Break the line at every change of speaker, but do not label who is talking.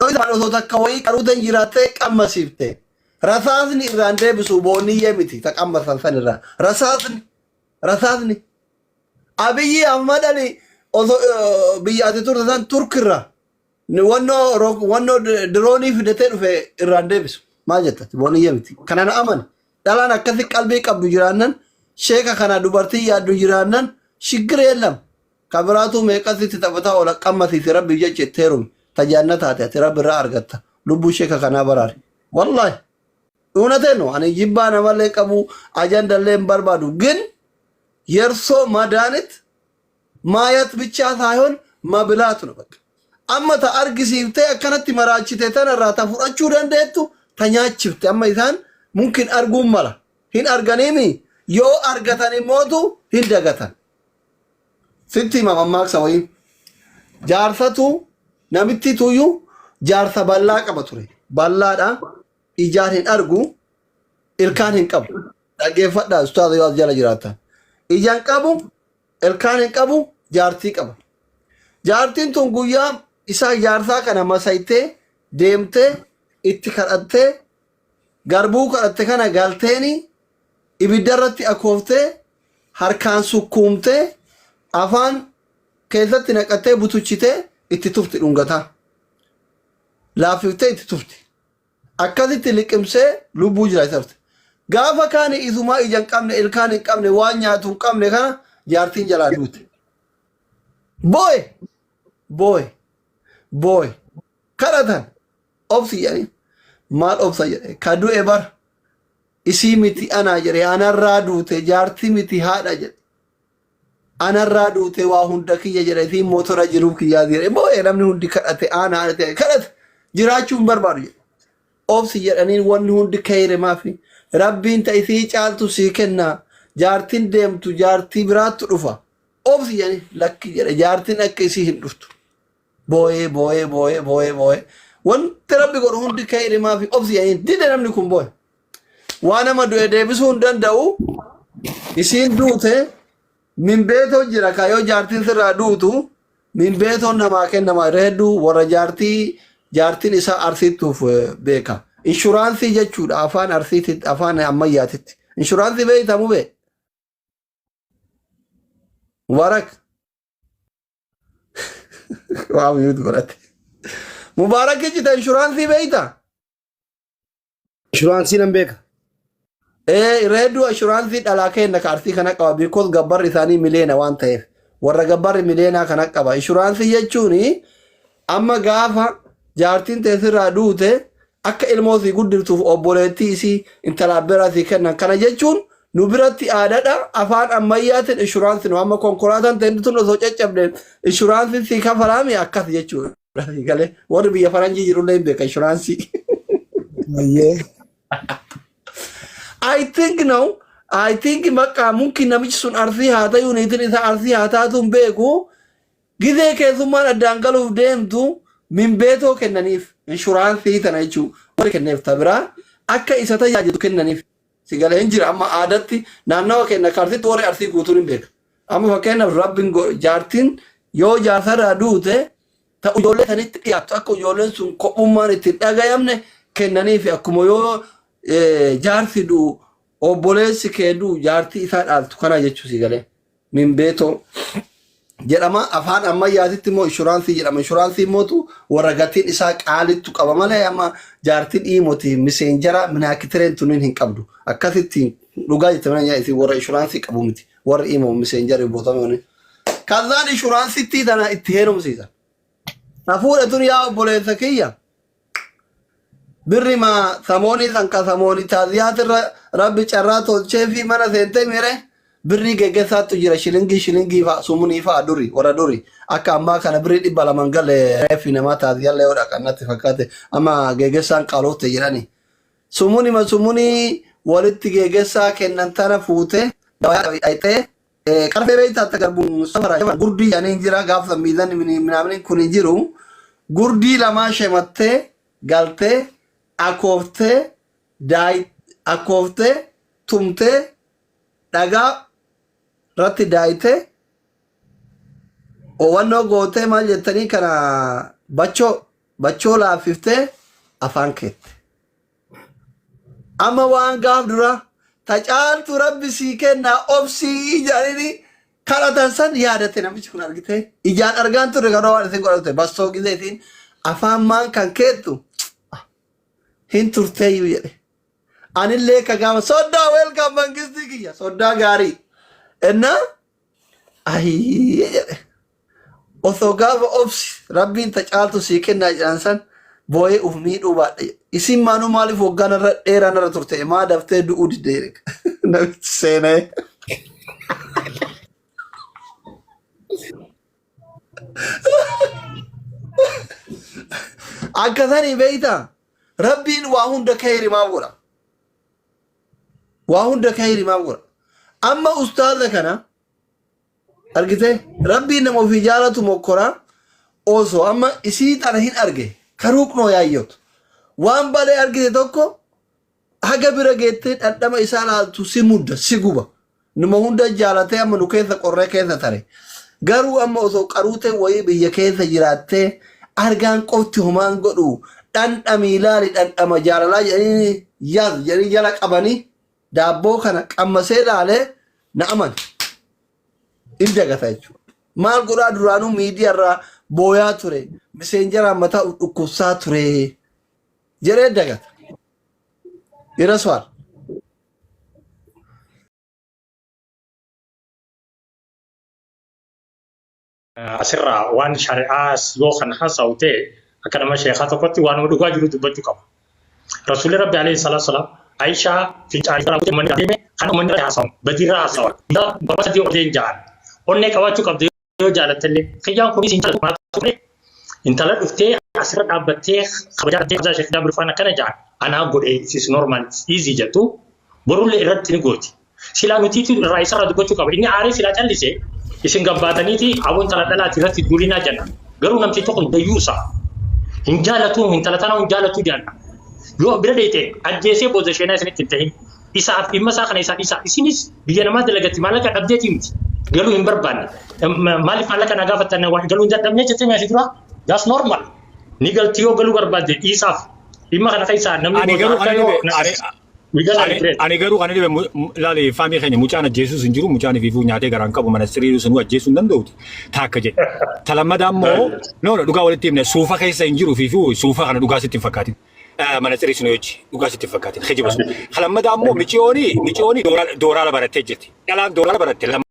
Osoo takka wayii qaruuteen jiraattee qammasiifte. Rasaasni irraan deebisu booniyyee miti ta qammasan san irraa. Rasaasni rasaasni Abiyyi Ahmad Ali osoo biyya ati turte san Turkirraa wannoo wannoo diroonii fidatee dhufe irraan deebisu. Maal jetta booniyyee miti. Kana na amani. Dhalaan akkasi qalbii qabdu jiraannan, sheeka kana dubartii yaaddu jiraannan, shiggir yeellam. Ka biraatu meeqas itti taphataa oola. Qammasiisi, rabbiif jecha itti heerumi. Tajaajila taate ati rabbi irraa argatta. Lubbuu sheeka kanaa baraari. Wallaahi. እውነቴን ነው። Ani jibbaa namallee qabu, ajandallee hin barbaadu. ግን የእርሶ መድኃኒት ማየት ብቻ ሳይሆን መብላት ነው። በቃ amma ta argisiiftee akkanatti maraachite tanarraa ta fudhachuu dandeettu ta nyaachifte. Amma isaan mumkin arguun mala hin arganiimi, yoo argatan immootu hin dagatan. Sitti hima mammaaksa wayii. Jaarsatu namitti tuyyuu jaarsa bal'aa qaba ture. Bal'aadha, ijaan hin argu, ilkaan hin qabu. Dhaggeeffadhaa ustaaza, yoo as jala jiraatan. Ijaan qabu, ilkaan hin qabu, jaartii qaba. Jaartiin tun guyyaa isaa jaarsaa kana masaytee deemtee itti kadhattee, garbuu kadhatte kana galteeni ibidda irratti akooftee, harkaan sukkuumtee, afaan keessatti naqattee, butuchitee itti tufti, dhungataa. Laaffiftee itti tufti. Akkasitti liqimsee lubbuu jira isarti. Gaafa kaani isumaa ija hin qabne, ilkaan hin qabne, waan nyaatu hin qabne kana jaartiin jalaa duute. Booye! Booye! Booye! Kadhatan obsi jedhanii, maal obsa jedhe, ka du'e bara isii miti anaa jedhe, anarraa duute, jaartii miti haadha jedhe, anarraa duute, waa hunda kiyya jedhe, isiin motora jiruu kiyyaa jedhe. Booye, namni hundi kadhate, aanaa kadhate, jiraachuu hin barbaadu jedhe. Obsi jedhaniin, wanni hundi kayre maafi rabbiin ta isii caaltu sii kenna, jaartiin deemtu jaartii biraattu dhufa, obsi jedhanii, lakki jedhe, jaartiin akka isii hin dhuftu. Booyee booyee booyee booyee booyee, wanti rabbi godhu hundi kayre maafi, obsi jedhaniin, dide. Namni kun booye, waa nama du'e deebisuu hin danda'u. Isiin duute, minbeetoo jira ka yoo jaartiin sirraa duutu minbeetoon namaa kennama. Irra hedduu warra jaartiin isaa arsiittuuf beeka. Inshuraansii jechuudha afaan arsiititti, afaan ammayyaatitti. Inshuraansii beektamu bee? Mubaarak. Waa mute godhate. Mubaarak jechita, inshuraansii beektaa?
Inshuraansii nan beeka.
Irra hedduu inshuraansii dhalaa kenna ka arsii kana qaba, because gabbarri isaanii miliyoona waan ta'eef warra gabbarri miliyoonaa kana qaba. Inshuraansii jechuun amma gaafa jaartiin teessirraa duute akka ilmoo sii guddiftuuf obboleettii isii intala abbeeraa sii kennan. Kana jechuun nu biratti aadaadha, afaan ammayyaatiin inshuraansii nu amma konkolaataan ta'e tun osoo caccabde inshuraansiin sii kafalaami, akkas jechuudha. Galee warri biyya faranjii jirullee hin beeka inshuraansii.
Ayyee.
I think now, I think bakka mumkin namichi sun arsii haa ta'u, niitiin isaa arsii haa taatu hin beeku. Gizee keessummaan addaan galuuf deemtu minbeetoo kennaniif, inshuraansii tana jechuun warri kenneef ta biraa akka isa tajaajilu kennaniif. Si galee hin jira amma aadatti naannawa kenna karsitti warri arsii guutuun hin beeka. Amma fakkeenyaaf rabbiin jaartiin yoo jaarsarraa duute ta ijoollee sanitti dhiyaattu, akka ijoolleen sun kophummaan itti hin dhagayamne kennaniif, akkuma yoo jaarsi du'u obboleessi kee du'u jaartii isaa dhaaltu kana jechuu, si galee, minbeetoo jedhama. Afaan ammayyaatitti immoo inshuraansii jedhama. Inshuraansii immootu warra gatiin isaa qaalittu qaba malee amma jaartiin dhiimoti miseenjara minaakitireen tunniin hin qabdu. Akkasitti dhugaa jette mana isin warra inshuraansii qabu miti, warri imo miseenjara bootame kazaan inshuraansitti tana itti heerumsiisa. Hafuudha tun, yaa obboleessa kiyya, birri ma samoonii san ka samoonii taaziyaatirra rabbi carraa tolchee fi mana seentee mire birrii geggeessaattu jira, shilingii shilingii fa'a, sumunii fa'a, duri warra duri akka ammaa kana birrii 200 gale reeffi namaa taaziyaallee yoo dhaqan natti fakkaate. Amma geggeessaan qaalofte jedhani, sumuni ma sumunii walitti geggeessaa kennan tana fuute dhayxee qarfee beektaa, akka garbuun safara gurdii jedhanii hin jira, gaafa miizanni minaamni kun hin jiru, gurdii lamaa shemattee galtee akooftee daay akooftee tumtee dhagaa irratti daayitee owwannoo gootee, maal jettanii kana, bachoo Bachoo laaffiftee afaan keette. Amma waan gaaf dura ta caaltu rabbi sii kennaa obsii jedhanii kadhatan san yaadate namichi kun argite. Ijaan argaan turre kan waan isin godhate bassoo gizeetiin afaan maan kan keettu hin turteeyyuu jedhe. Anillee ka gaafa soddaa welcome mangistii kiyya soddaa gaarii. Ennaa ayii jedhe. Osoo gaafa obsi rabbiin ta caaltu sii kennaa jedhan san boo'ee uf miidhuu baadhe. Isin maanuu maaliif waggaa narra dheeraa narra turte maa daftee du'uu didde jedhe. Namichi seenee. Akka sanii beeytaa rabbiin waa hunda kayri maaf godha. Waa hunda kayri maaf godha. Amma ustaaza kana argite rabbiin nama ofii jaalatu mokkoraa osoo amma isii tana hin arge karuuqnoo yaayyotu waan balee argite tokko haga bira geettee dhandhama isaa laaltu si mudda si guba numa hunda jaalatee amma nu keessa qorree keessa tare garuu amma osoo qaruutee wayii biyya keessa jiraattee argaan qofti homaan godhu dhandhamii laali dhandhama jaalalaa jedhanii yaaz jedhanii jala qabanii daabboo kana qammasee laalee na amane in dagata jechuudha. Maal godhaa duraanuu miidiyaarraa booyaa ture miseenjaraan mataa dhukkubsaa ture jedhee dagata. Iraswaal.
Asirraa waan shari'aas yoo kan haasa'u ta'e akka nama sheekaa tokkotti waanuma dhugaa jiru dubbachuu qaba. Rasuulli Rabbi alayhi salaatu salaam Aishaa fincaanii karaa uummanni deeme kan uummanni irraa haasawu badii irraa haasawa. Barbaada sadii ol ja'an. Onnee qabaachuu qabdu yoo jaalattellee kiyyaan kunis hin jaalatu maal ture intala dhuftee asirra dhaabbattee kabajaa dhaabbattee kabajaa sheekh Jaabir faana akkana ja'an anaa godhe it is normal it's easy jettu borullee irratti ni gooti. Silaa nutiitu irraa isarraa dubbachuu qaba. Inni aaree silaa callise isin gabbaataniiti aboo intala dhalaati irratti duulinaa jenna. Garuu namtichi kun dayyuusa. Hin jaalatu intala tana hin jaalatu jaalla. Yoo bira deete ajjeesee booda sheenaa isinitti hin tahin. Isaaf dhimma isaa kana isaa dhiisaa. Isinis biyya namaa dalagatti maallaqa dhabdeetii miti. Galuu hin barbaanne. Maaliif maallaqa na gaafattan waan galuu hin dadhabne jettee meeshaa dura? That's normal. Ni galti yoo galuu barbaadde dhiisaaf. Dhimma kana keessaa namni
Ani
booda
garuu
akka
kan
yoo
dhibe ani
We gonna
ani
regret.
ani garuu kan dhibe laali faamii keenya mucaan ajjeesuus hin jiru mucaan ifiifuu nyaatee garaan qabu mana siriiruu sunuu ajjeesuu hin danda'uti taakka jedhe. Ta lammadaa immoo no no dhugaa walitti himne suufa keessa hin jiru ifiifuu suufa kana dhugaa sitti hin fakkaatin. Mana sirii sun hojii dhugaa sitti hin fakkaatin kijiba sun. Ka lammadaa immoo miciyoonii miciyoonii dooraala barattee jirti. Dhalaan dooraala baratte lama.